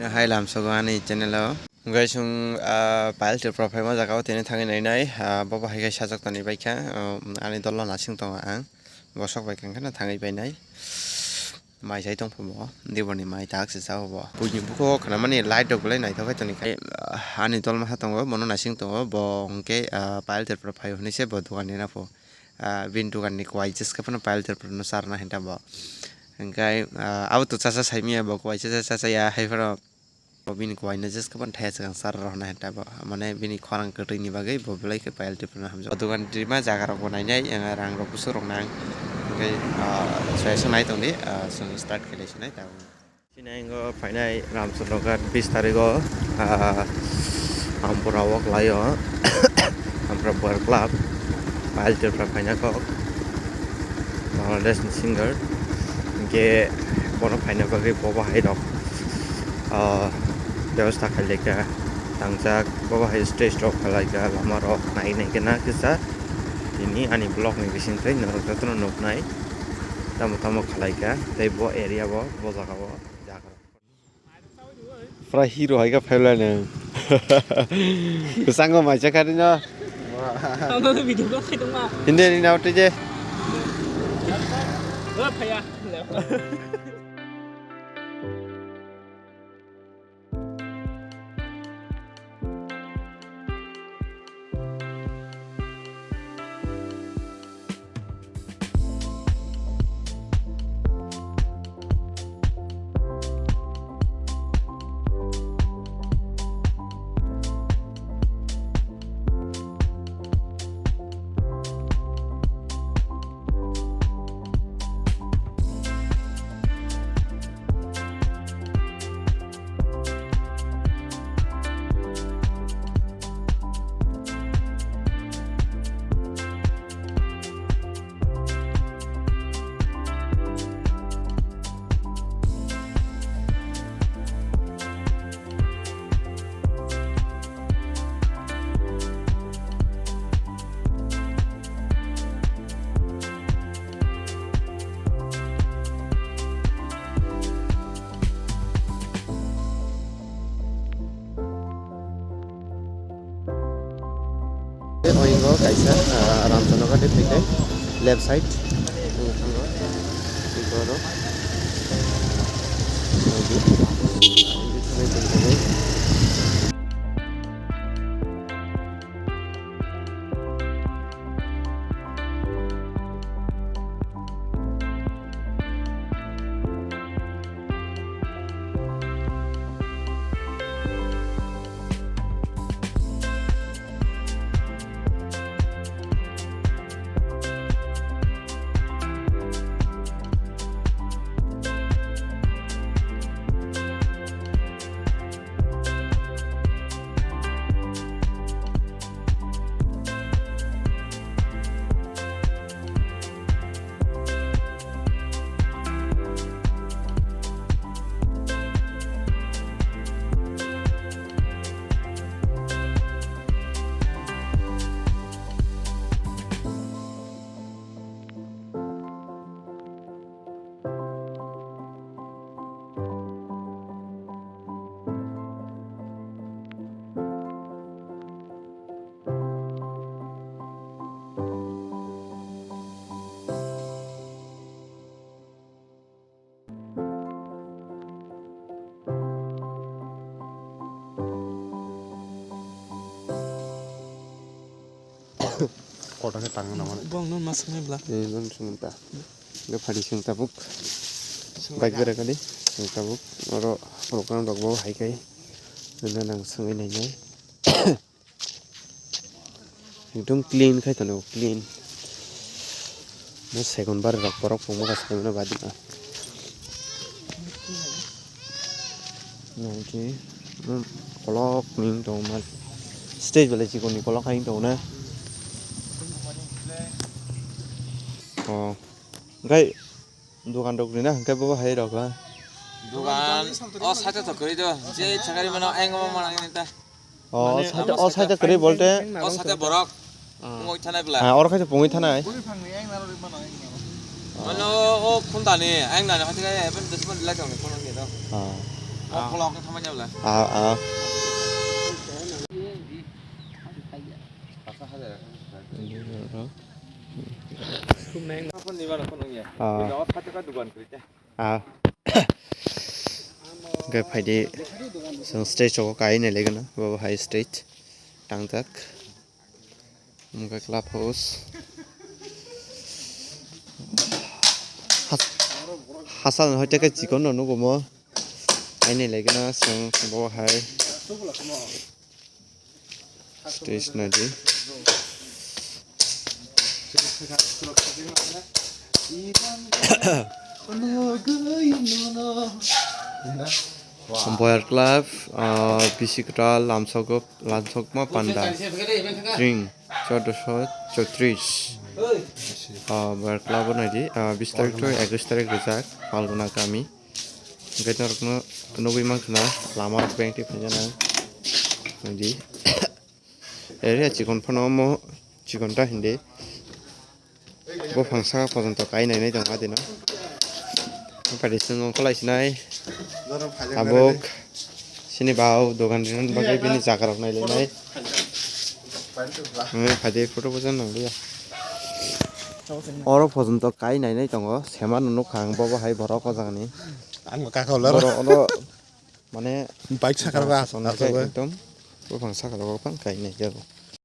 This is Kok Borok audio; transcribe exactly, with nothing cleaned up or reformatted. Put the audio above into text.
Hai lamsogo ani channel o. Guys, chwng, ah, Payal Tripura phaima jaga o tini thangwi nainai, ah, bo bo hai khe sajak toni bai kha, ah, ani dol no nasing tongo ang. Bosok bai kha kheno thangwi painai. Mai sai tong phumo, diboni mai tak se sao bo. Buini buko khwnamani light rok belai naithok khai toni khai, ah, ani dol maha tongo, bono nasing tongo, bo hwnkhe, ah, Payal Tripura phai hwnwi se bo dogan rina pho. Ah, bini dogan ni kwai jis khe phano Payal Tripura no charwna hinta bo. Hwnkhe, ah, abo to chacha saimanya bo kwai chacha chacha ya hai phano. Bo bini kwai no jis khe phano thaya swkang chara rw hwnna hinta bo. Mane bini khorang kwtwi ni bagwi bo belai khe Payal Tripura no hamjak. Dogan rima jaga rok bo nainai, ah, rang rok kusu rok nang. Hwnkhe, ah, soya se nai tongdi, ah, chwng start khe lai sinai tabuk. Chini ang o phainai Ramchandra Ghat bis tarikh o, ah, Ampura o khlai o, Ampura Boyar Club, Payal Tripura phaina kok, Bangladesh ni singer, hwnkhe bono phaina bagwi bo bahai rok, ah, bebosta khailai kha, tangjak bo bahai stage rok khailai kha, lama rok nai nai khe na kisa, tini ani vlog ni bising twi norok jotono nuknai, tamo tamo khalai kha, tei bo area bo, bo jaga o. Pura hero hai khe phailai nang. Kwchango mai cha kha rino. Ang no video call khai tongma. Hindi ni nao tije. O phaya. Oingo kaisa, ah, Ramchandra Ghat ni phaikhe left side. Borok. Kotor khe tang nang mano. Bong no mas ngai bla. Eh, bong sung ta. Ge phadi sung tabuk. Bike bera kali. Sung tabuk. Oro program rok bo hai kai. Nang sung nai nai. Ekdom clean khai tong, clean. Mo second bar rok borok phungma ka sai mano badi na. Nangki, hmm, kolok ning tong ma. Stage belai chikon ni kolok hai tong na. Oh, gai. Dogan rok rina hwnkhe bo hai rok ha. Dogan o side o kwrwi do, je chakari mano ayang ma manang ni ta. O side o, side o kwrwi bolte. O side borok. Ah. Pungwi thanai bla. Ah, oro khaisa pungwi thanai. Mano o khundani ayang nani hati kaya even this month lai tong ni kono ni do. Ah. Ah, ah. Ah. Ah. Hwnkhe phaidi chwng stage o kai nai lai gana, bo hai stage tangjak. Hwnkhe club house. Has-, hasal hoite khe chikon no nugo mo. Aini lai gana chwng bo hai stage nai di. Boyar Club, ah, bisi kwtal lamsok. Lansokma panda. Jing, chordoso chotris. Ah, bar club o naidi, ah, bis tarik to ekus tarik rijak, Palguna kami. Hwnkhe norokno nugwi mankha na, lama rok beng twi phaina nang. Naidi. Area chikon phano omo chikon ta hindi. Buphang saka pojonto kai nai nai tongo adino. Phaidi chwng ongkholai sinai. Tabuk sini bau dogan rinani bagwi bini jaga rok nai lai nai. Phaidi photo bojan nang liya. Oro pojonto kai nai nai tongo. Sema no nukha ang bobo hai borok o jagani. Ang kaka olero. Borok ono mane bike sakar ba asong asong ekdom buphang saka rok phang kai nai jago.